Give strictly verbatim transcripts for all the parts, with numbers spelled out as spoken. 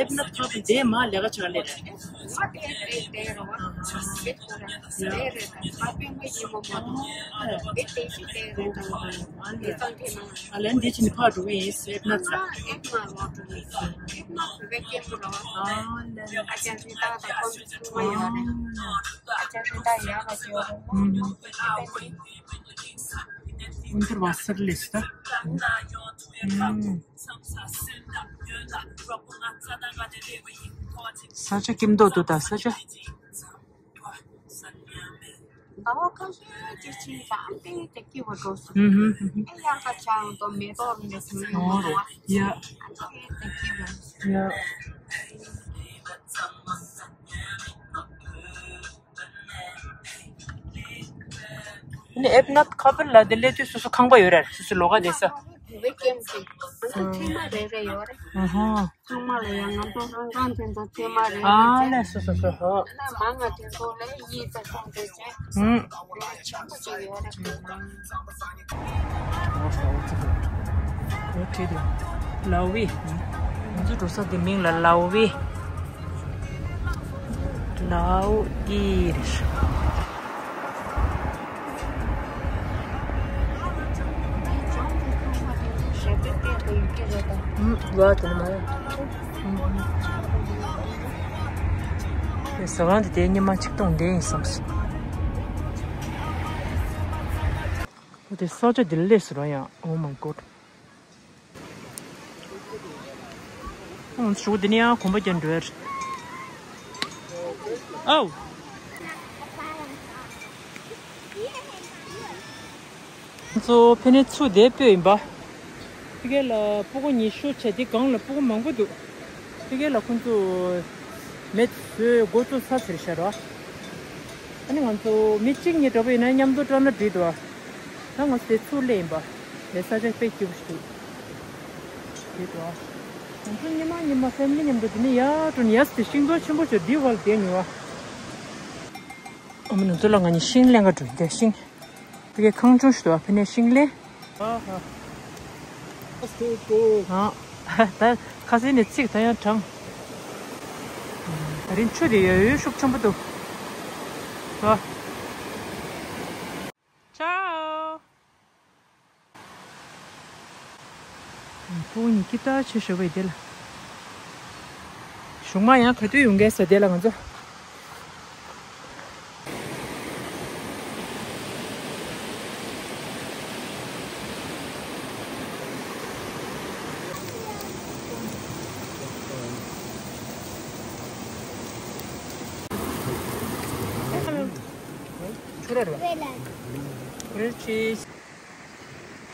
ཨེབ་ནད་ཁང་དུ་དེ་མ་ལས་ཀ་བྱ་ལས་རེད། ཨ་དེ་དེ་དེ་རེད་བ། དེ་དེ་རེད་ད། ཁ་པེ་མོ་ཡིན་མོ་མོ་དེ་དེ་ཞིག་དེ་རེད་ད། དེ་ཙང་དེ་ན། ཨ་ལན་དེ་ཕྱིན་ཕར་འགྲོ་གི་ཡིན་ཨེབ་ནད་ཚ། ཨེབ་ནད་ལོག་འགྲོ་གི་ཡིན། ཨེབ་ནད་བོད་པའི་སྐད་མོ་རེད་བ། ཨ་ལན། ཨ་ཅག་རི་དྭགས་དང་ཁོང་ཚོ་ཚང་མ་ཡོད་རེད། ཨ་ཅག་རི་དྭགས་ཡག་པ་ཞིག་ཡོད་རེད། ཨུན་དུར་བ་སར་ལེ་སི་ད། ཨུན། ས་ཆ་སྐྱིད་མདོག་འདུག་ད་ས་ཆ། ཟླ་བ་ཁ་ཤས་ཅིག་ཕྱིན་ཙང་དཔེ་དེ་སྐྱིད་པོ་འགྲོ་སོང་། ཨུ་ཧུམ་ཧུམ་ཧུམ། ཨེ་དབྱར་ཁ་ཆགས་འདུག་མེ་ཏོག་འདི་ཚོ་ཡོད་འདུག་ཨོ་རེད་ཡ། ཨ་ནི་དཔེ་དེ་སྐྱིད་པོ། ཡ། ནི་ཨེབ་ནད་ཁ་པར་ལ་དེ་སླེབས་དུས་སོ་སོ་ཁང་པ་ཡོད་རེད། སོ་སོ་ལོགས་ཀ་བསྡད་ས། དེ་བས་ཀྱེ་མ་ཅིག་ང་ཚོ་ཐེངས་མ་རེ་རེ་ཡོད་རེད། ཨ་ཧ། ཚང་མ་ལ་ཡང་ང་ཚོ་རང་རང་དེ་ཚོ་ཐེངས་མ་རེ་རེ་ཨ་བྱས། ལས་སོ་སོ་སོ་ཧོ། ན་མང་ང་དེ་ཚོ་ལ་ཡིད་ཚ་སོང་དེ་བྱས། ཧུམ། ཆེན་པོ་ཅིག་ཡོད་རེད། ལའོ་ཝི། ང་ཚོ་འགྲོ་ས་དེ་མིང་ལ་ལའོ་ཝི། ལའོ་ཝི་རེད། ཨུམ། ལོ་དེ་མ་ཡོང་། ཟ་ཁང་དེ་དེའི་ཉི་མ་ཆིག་སྟོང་བསྡད་ཡིན་བསམ་སོང་། འོ་དེ་ས་ཆ་དེ་ལས་སུ་ར་ཡང་། Oh my god. ཨང་ཞུ་དེ་ནི་ཡང་གོམ་པ་རྒྱག་འགྲོ་ཡ་རེད། ཨའོ། ང་ཚོ་ཕ་ནས་ཚུར་བསྡད་སྤོས་ཡིན་པ། ཕ་གི་ལ་སྤུ་གུ་ཉི་ཤུ་བྱས་ཏེ་སྒང་ལ་སྤུ་གུ་མང་པོ་འདུག་ཕ་གི་ལ་ཁོང་ཚོ་མེད་བཟོས་འགོ་བཙུགས་ཚར་ཟེར་ཤག་ར། ཨ་ནི་ང་ཚོ་མི་གཅིག་གཉིས་འདྲ་པོ་ཡིན་ན་མཉམ་དུ་འགྲོ་ན་འགྲིག་འདུག་ད་ང་ཚོ་དེ་ཚུར་སླེབས་ཡིན་པ། དེ་ས་ཆ་དཔེ་སྐྱིད་པོ་ཞིག་འདུག་དེ་འདུག་ང་ཚོ་ཉི་མ་ཉི་མ་ཕེ་མི་ལི་མཉམ་དུ་དེ་ནས་ཡར་འགྲོ་ནས་ཡར་དེ་ཤིང་ཏོག་ཆེན་པོ་ཅིག་འདི་བར་བསྡད་ཉོ་བ། ཨ་མ་ང་ཚོ་ལ་ང་གཉིས་ཤིང་ལེན་ག་འགྲོ་ཡིན་དེ་ཤིང་། དེ་གའི་ཁང་ཆུང་ཞིག་འདུག་ཕེ་ནས་ཤིང་ལེན། ཨ་ཧ། ཨ་ད་ཁ་སང་ནས་ཚིག་ད་ཡང་དྲང་། ད་རིང་ཆུ་དེ་ཡོད་ཡོད་ཤུགས་ཆེན་པོ་འདུག་ཨ། ཅའོ། ཕྲུ་གུ་གཉིས་ཀྱི་ལྟ་ཆེ་ཤོས་པའི་དེ་ལ། གཞུག་མ་ཡང་ག་དུས་ཡོང་གས་ཟེར་དེ་ལ་ང་ཚོ། Hello. Grilled cheese.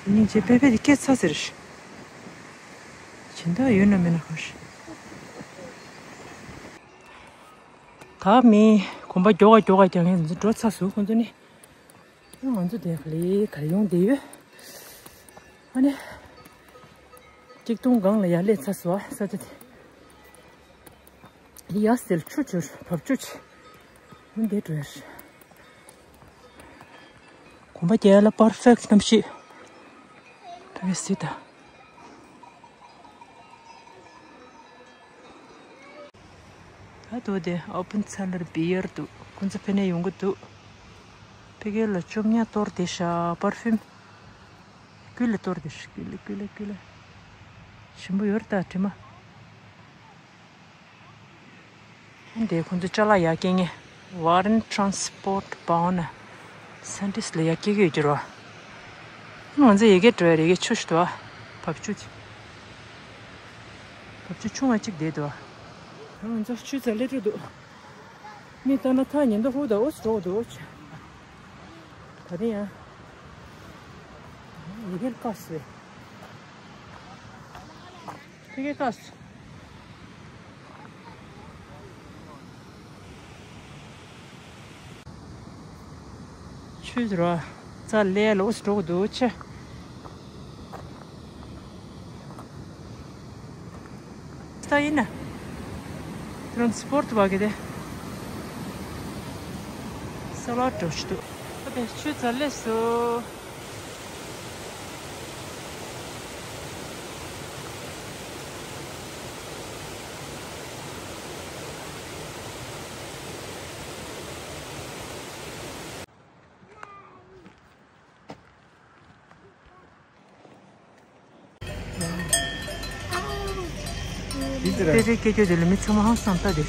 སྙིང་རྗེ། པེ་པེ་དེ་སྐྱེས་ཚར་ཟེར། སྦྱིན་བདག་ཡོད་ན་མེད་ན་གང་ཤེས། ད་མི་གོམ་པ་མགྱོགས་ག་མགྱོགས་ག་རྒྱག་མཁན་འགྲོ་ཚར་སོང་། ཁོང་ཚོ་ནི་ང་ཚོ་དེ་ག་ལེ་ག་ལེ་ཡོང་བསྡད་ཡོད། ཨ་ནི་ཅིག་སྟོང་སྒང་ལ་ཡར་སླེབས་ཚར་སོང་། ས་ཆ་དེ། ཡ་སེལ་ཆུ་ཆུར་བབ་ཆུ་ཆེ། འདི་འགྲོ་ཡ་རེད། གོམ་པ་རྒྱག་ཡ་ལ་པར་ཕེག་གནམ་གཤིས། ད་ག་སྲིད་ད། ད་དུ་དེ་ཨོ་པན་ཚལ་ལར་བི་ཡར་འདུག་ཁོང་ཚོ་ཕེ་ནས་ཡོང་གི་འདུག་ཕ་གི་ལ་བཅོ་ལྔ་གཏོར་བསྡད་ཤག་པར་ཕིམ། ཀུ་ལེ་གཏོར་བསྡད་ཤག་ཀུ་ལེ་ཀུ་ལེ་ཀུ་ལེ། ཞིམ་པོ་ཡོད་རེད་ད་དྲི་མ། འདི་ཁོང་ཚོ་ཅ་ལག་ཡར་སྐྱེལ་མཁན། Warren Transport Bound Scientist ལ་ཡར་སྐྱེལ་གྱི་ཡོད་ཀྱི་རེད་བ། ང་ཚོ་ཡ་གི་འགྲོ་ཡ་རེད། ཡ་གི་ཆུ་ཞིག་འདུག་བ། བབ་ཆུ་ཅིག་བབ་ཆུ་ཆུང་བ་གཅིག་བསྡད་འདུག་བ། ང་ཚོ་ཆུ་ཚ་ལེ་འགྲོ་འདུག་མི་ལྟ་ན་ཐག་ཉེ་འདུག་ཧུ་ད་འོ་ཙི་འགྲོ་འདུག་ཨོ་ཙི། ད་རེས་ཡང་ཡ་གི་བཀག་སོང་བས། ཕ་གི་བཀག་སོང་། ཆུ་ར་རྩ་ལས་ལོགས་སུ་འགྲོ་གི་འདུག་ཆེ། ད་ཡིན་ན་ཏྲན་སི་པོར་ཊི་བ་གི་དེ་ས་ལ་འགྲོ་ཞིག་འདུག་ཨ་དེ་ཆུ་རྩ་ལས་སུ། པེ་པེ་སྐྱེ་རྒྱུ་དེ་ལ་མི་ཚང་མ་ཧང་སང་ལྟ་དེ།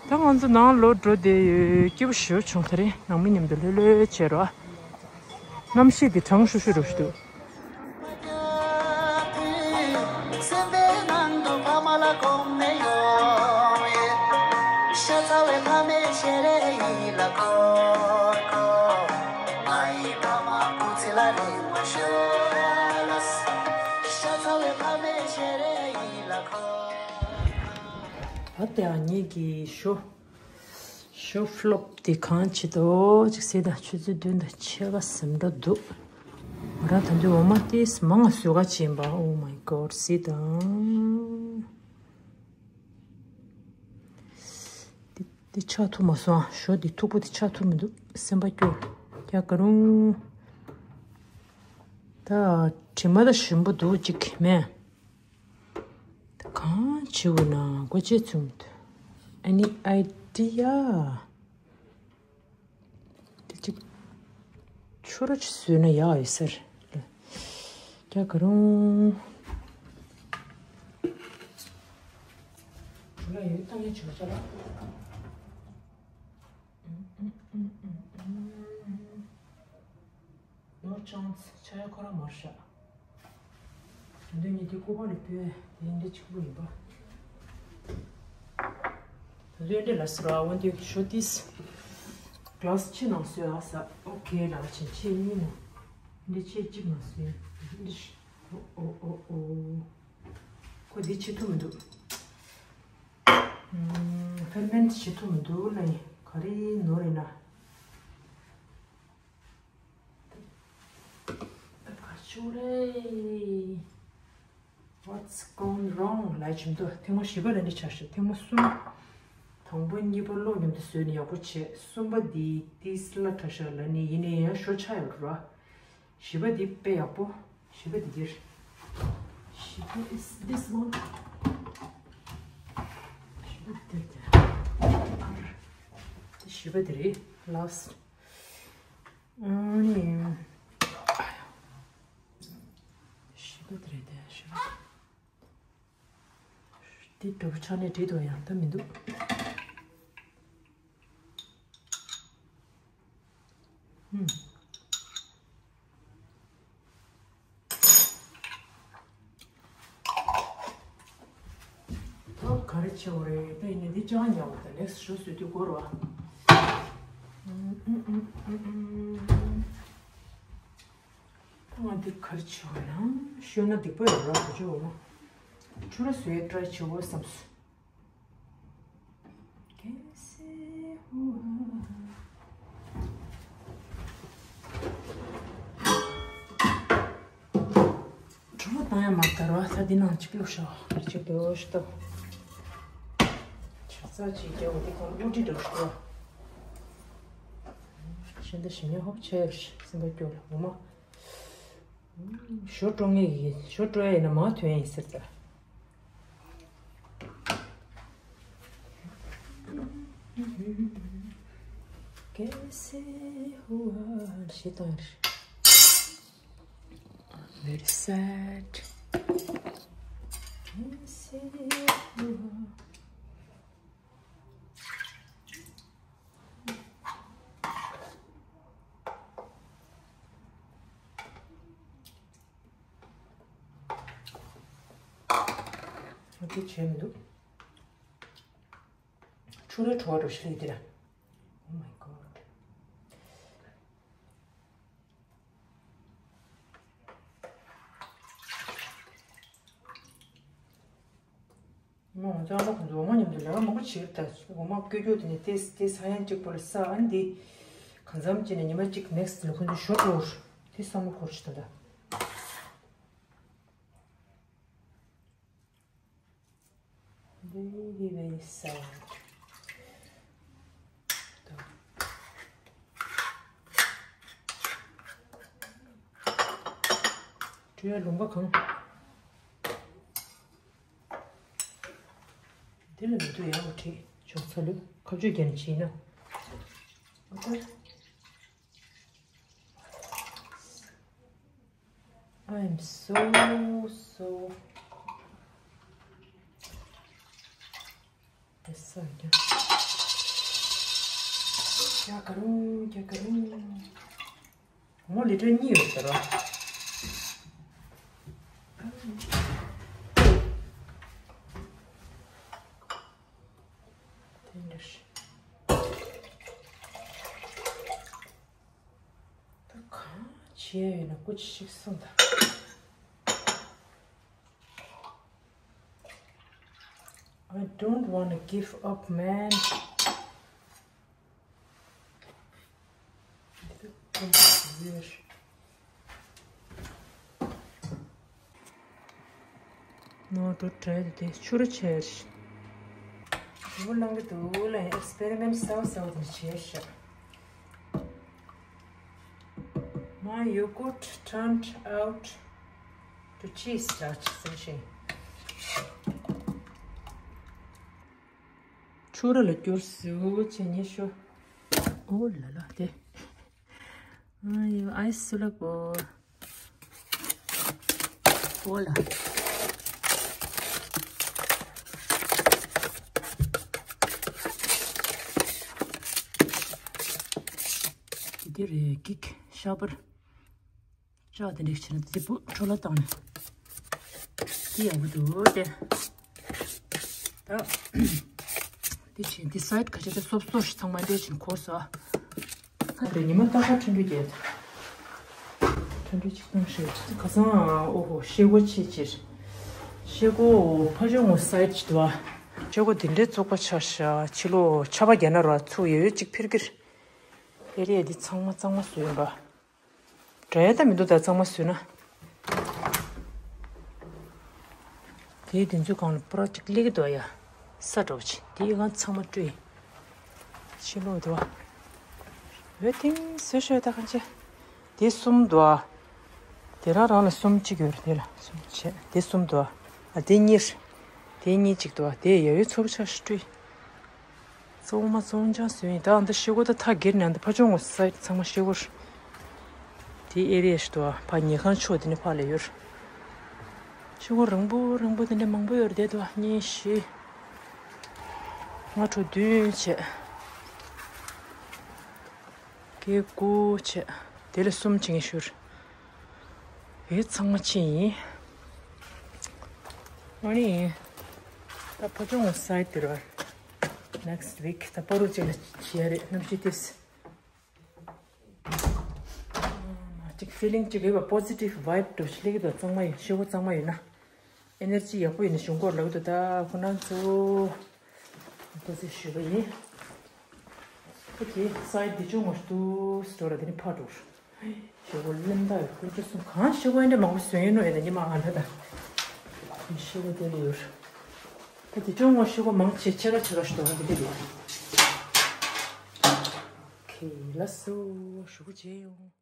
ད་ང་ཚོ་ནང་ལོགས་འགྲོ་བསྡད་ཡོད། སྐྱིད་པོ་ཞེ་པོ་བྱུང་། ད་རེས་ནང་མི་མཉམ་དུ་ལྷོད་ལྷོད་བྱས་རོགས། གནམ་གཤིས་འདི་གྲང་ཤུར་ཤུར་རུ་ཞིག་འདུག་ད་ལྟ་ཡང་ངེད་ཀྱི་ཞོ། ཤོ་ཕློབ་དེ་གང་བྱེད་དོ་ཅིག་གཟིགས་དང་། ཆུ་ཚོད་བདུན་དང་ཕྱེད་ཀ་ཟིན་འགྲོ་འདུག་ང་རང་ད་དུང་འོ་མ་ཏིས་མང་ང་བཟོས་ག་ཕྱིན་པ། Oh my God, གཟིགས་དང་། འདི་འདི་ཆག་ཐུབ་མ་སོང་། ཞོ་འདི་མཐུག་པོ་འདི་ཆག་ཐུབ་མི་འདུག་སེམས་པ་སྐྱོ། ཀྱ་ག་རུང་། ད་དྲི་མ་ད་ཞིམ་པོ་འདུག་ཅིག་མེད། ད་གང་བྱེད་དགོས་ན་སྒོ་ཕྱེ་ཚུམ། Any idea? དེ་གཅིག་ཆུ་ར་ཅིག་བཟོས་ན་ཡག་ཡོད་ཟེར། ཀྱ་ག་རུང་། ལ་ཡོད་བཏང་ཡ་ཆོག་ཆ་ལ། No chance. ཆ་ཡ་ཁོ་རང་མར་ཤག་ད་དུང་ཉིད་དེ་ཀོ་པ་ལ་བུད་དེ་འདྲ་ཆེན་པོ་ཡིན་པ། ད་དུང་འདྲ་ལ་སི་ར་འོན་ཏེ་ཞོ་ཏིས་གླ་སི་ཕྱི་ནང་བཟོས་ཨ་ས། ཨོ་ཁེ་ལ་ཕྱིན་ཕྱི་གཉིས་ནང་འདི་ཕྱི་གཅིག་ནང་བཟོས། འདི་ཨོ་ཨོ་ཨོ། ཁོ་འདི་ཕྱི་ཐུབ་མི་འདུག་ཕེར་མེན་ཊི་བྱེད་ཐུབ་མི་འདུག་ལ་ཡིན། ག་རེ་ནོར་རེད་ན། ད་ག་ཆུ་རེད། What's gone wrong? ལ་ཆུ་མདོ་ཐེངས་མ་བཞི་པ་ལ་འདི་ཆ་ཤོག་ཐེངས་མ་གསུམ། དང་པོ་གཉིས་པ་ལོ་མཉམ་དུ་བཟོས་ནས་ཡག་པོ་བྱས། གསུམ་པ་འདི་ཏིས་ལ་ཁྲ་ཤ་ལ་ནི་ཡིན་ནའི་ཡང་ཞོ་ཆག་ཡོད་ར། བཞི་པ་འདི་དཔེ་ཡག་པོ། བཞི་པ་འདི་འདིར། བཞི་པ་is this one. བཞི་པ་འདི་འདིར། བཞི་པ་འདི་རེད། Last. ཨ་ནི། བཞི་པ་འདི་རེད་དེ། བཞི་པ། འདི་འདྲ་པོ་ཆགས་ནས་བྲིས་འདུག་ཡང་ད་མི་འདུག་ཧུམ། ད་ག་རེ་བྱེད་དགོས་རེད། ད་ཡིན་ནའི་འདི་ཅང་ཉལ་བ་དང་ནེག་སི་ཊི་ཞོ་བཟོས་དུས་འགོར་བ། ད་ང་འདི་ག་རེ་བྱེད་དགོས་ན། ཤོད་ན་སྡིག་པ་ཡོད་ར་བུ་ཆུ་འོ་མ། ཆུ་ར་བཟོས་ཏྲའི་བྱེད་དགོས་བསམས། གྲོད་པ་བཏང་ཡ་མ་དར་བ་ད་འདི་ནང་གཅིག་བླུགས་ཤོག་གཅིག་བླུགས་ཤོག་ཆ་ཚ་ཅིག་རྒྱབ་འདི་ཁོང་དབུ་ཁྲིད་འགྲོ་ཤོག་ཤིན་ཏུ་ཞིམ་ཡ་ཧོབ་ཆེར་སེམས་པ་སྐྱོ་ལ་འོ་མ། ཞོ་དཀྲོག་ངེས་ཡིན། ཞོ་དཀྲོག་ཡ་ཡིན་ན་མ་ཐོན་ཡ་ཡིན་ཟེར་ཙང་། Very sad. འདི་བྱས་མི་འདུག་ཆུ་རེ་བྲོ་བ་འགྲོ་ཤི་ལེ་འདི་ར། Oh my God. མོ་ང་ཚོ་ཨ་མ་ཁོང་ཚོ་འོ་མ་མཉམ་དུ་ལས་ཀ་མང་པོ་བྱེད་ཀྱི་ད། འོ་མ་བསྐོལ་རྒྱུ་དེ་ནས་ཏེ་ཏེ་ས་ཡང་གཅིག་པོ་ལ་ས་ཨ་ནི་དེ་གང་འཚམ་བྱས་ནས་ཉི་མ་གཅིག་ནེག་སི་ལ་ཁོང་ཚོ་ཞོ་སྤྲོ་བར་དེ་བསམ་བློ་འཁོར་ཞིག་ད་ད། Very, very sad. ད། ཁྲུས་ཡ་ལུང་པ་གང་། དེ་ལ་མི་འདུག་ཡག་པོ་བྲིས་ཆོག་ཚ་ལུ་ཁ་གཅོད་རྒྱན་བྱས་ན། ཨོ་ད། I'm so, so. ཀྱ་ག་རུང་། ཀྱ་ག་རུང་། ངོ་ལི་ཊར་གཉིས་ཡོད་ཟེར་རོ། བྱས་ཡོད་ན་སྐུ་མཁྱེན་ཞིག་གསུངས་དང་། I don't wanna give up, man. འདི་ད་ཁོ་ཡོད། ནོར་འགྲོ་དྲན་དེ་ཆུ་རུ་ཆེར། འུ་ལང་གི་འདུག་ལ་ཨེག་སི་པེ་རི་མེན་ཊི་གསར་པ་གསར་པ་དེ་བྱས་ཤག My yogurt turned out to cheese ལ་ཆི་ཟེར་ཤེས། ཆུ་རུ་ལ་སྐྱུར་སུ་ཆེ་ཉེ་ཤོ། ཨོ་ལ་ལ་དེ། ཨ་ཡོ་ཨའི་སི་སུ་ལ་པོ། ཨོ་ལ། འདི་རེད་ཀིག་ཤ་པར། ལྕགས་དེ་འདྲས་བྱས་ན་དེ་བུ་འཕྲོ་བརླག་བཏང་ནས། དེ་ཡག་པོ་འདུག་སྟེ། ད། འདི་བྱས་འདི་སའི་ཌི་ཁ་ཤས་དེ་སོབ་སོབ་ཞིག་ཚང་མ་འདྲས་བྱས་ནས་གོ་ས། ད་ཉི་མ་རྟག་པར་ཐོན་འགྲོ་རྒྱལ། ཐོན་འགྲོ་ཅིག་བཏང་ཤེས་ཁ་སང་ཨོ་ཧོ་ཤེལ་སྒོ་ཕྱེ་ཕྱིར། ཤེལ་སྒོ་ཕ་ཇོ་ངོ་སའི་ཌི་ཅིག་འདུག་ཨ། ཤེལ་སྒོ་འདི་འདྲས་བཙུགས་པ་ཆགས་ཤག་ཕྱི་ལོགས་ཆར་པ་བརྒྱབ་ན་ར་ཚུར་ཡོད་ཡོད་ཅིག་འཕུར་གི་རེད། ཨེ་རི་ཡ་འདི་ཚང་མ་གཙང་མ་བཟོས་ཡིན་པ། འདྲ་ཡ་ད་མི་འདུག་ད་གཙང་མ་བཟོས་ན། དེའི་དེ་ཚོའི་སྒང་ལ་པུ་ར་ཅིག་སླེབས་ཀྱི་འདུག་ཡ། ས་འདྲ་བོ་ཅིག་དེའི་སྒང་ཚང་མ་བཀྲུས་ཡིན། ཕྱི་ལོགས་འདུག་བ། འོད་ཐིང་བཟོས་ཤོད་ད་གང་བྱེད། དེ་གསུམ་འདུག་བ། དེ་རང་རང་ལ་གསུམ་གཅིག་ཡོད་རེད་དེ་ལ་གསུམ་བྱས་དེ་གསུམ་འདུག་བ། ཨ་དེ་གཉིས། དེ་གཉིས་གཅིག་འདུག་བ་དེ་ཡ་ཡོད་ཚོར་ཆ་ཞིག་བཀྲུས། གཙང་མ་གཙང་རྐྱང་བཟོས་ཡིན། ད་ཨ་མདའ་ཤེལ་སྒོ་ད་ཐག་སྒེར་ནས་ཨ་མདའ་ཕ་ཆུང་ངོ་ས་ཚང་མ་ཤེལ་སྒོར། དེ་ཨེ་རི་ཡ་ཞིག་འདུག་བ་ཕ་ཉལ་ཁང་ཕྱོགས་དེ་ནས་ཕར་ལ་ཡོད། ཤེལ་སྒོ་རིང་པོ་རིང་པོ་དེ་འདྲ་མང་པོ་ཡོད་རེད་དེ་འདུག་བ་གཉིས་བཞི། ལྔ་དྲུག་བདུན་བྱས། བརྒྱད་དགུ་བྱས། དེ་ལ་གསུམ་བྱེད་ངེས་ཤོར། དེ་ཚང་མ་ཕྱིན་ཡིན། ཨ་ནི། ད་ཕོ་ཅོང་སའི་ཌི་དེ་ར། next week ད་པ་རུ་ཅིག་ལ་བྱེད་ཡ་རེད་གནམ་གཤིས་དེས། ཅིག་ཕི་ལིང་ཅིག་ཡོད་པ་པོ་སི་ཊིབ་བྷའིབ་འདྲ་ཞིག་སླེབས་ཀྱི་འདུག་གཙང་མ་ཡིན་ཤེལ་སྒོ་གཙང་མ་ཡིན་ན། ཨེ་ནར་ཇི་ཡག་པོ་ཡིན་ན་བྱུང་གི་རེད་ལབ་ཀྱི་འདུག་ད་ཁོ་རང་ཚོ། ཁོ་ཚོས་ཞུས་པ་ཡིན། ཁོ་དེ་སའི་ཌི་འདི་ཅུང་མ་ཞུ་དུས་སི་ཊོར་ལ་དེ་ནི་ཕར་འགྲོ། ཤེལ་སྒོ་ལེན་ད་ཡོད་ཁོ་ཚོ་གསུམ་གང་ཤེལ་སྒོ་ཨེ་འདྲ་མང་པོ་བཟོས་ཡིན་ནོ་ཡིན་ན་ཉི་མ་ཨ་འདྲ་ད། ཤེལ་སྒོ་དེ་ལ་ཡོད། ད་དེ་ཅུང་མ་ཤེལ་སྒོ་མང་ཆེ་ཕྱེད་ཀ་ཕྱེད་ཀ་ཞུ་དོ་དེ་ལ་ཡོད། ཁེ་ལ་སོ་ཞུ་གི་བྱས་ཡོང་།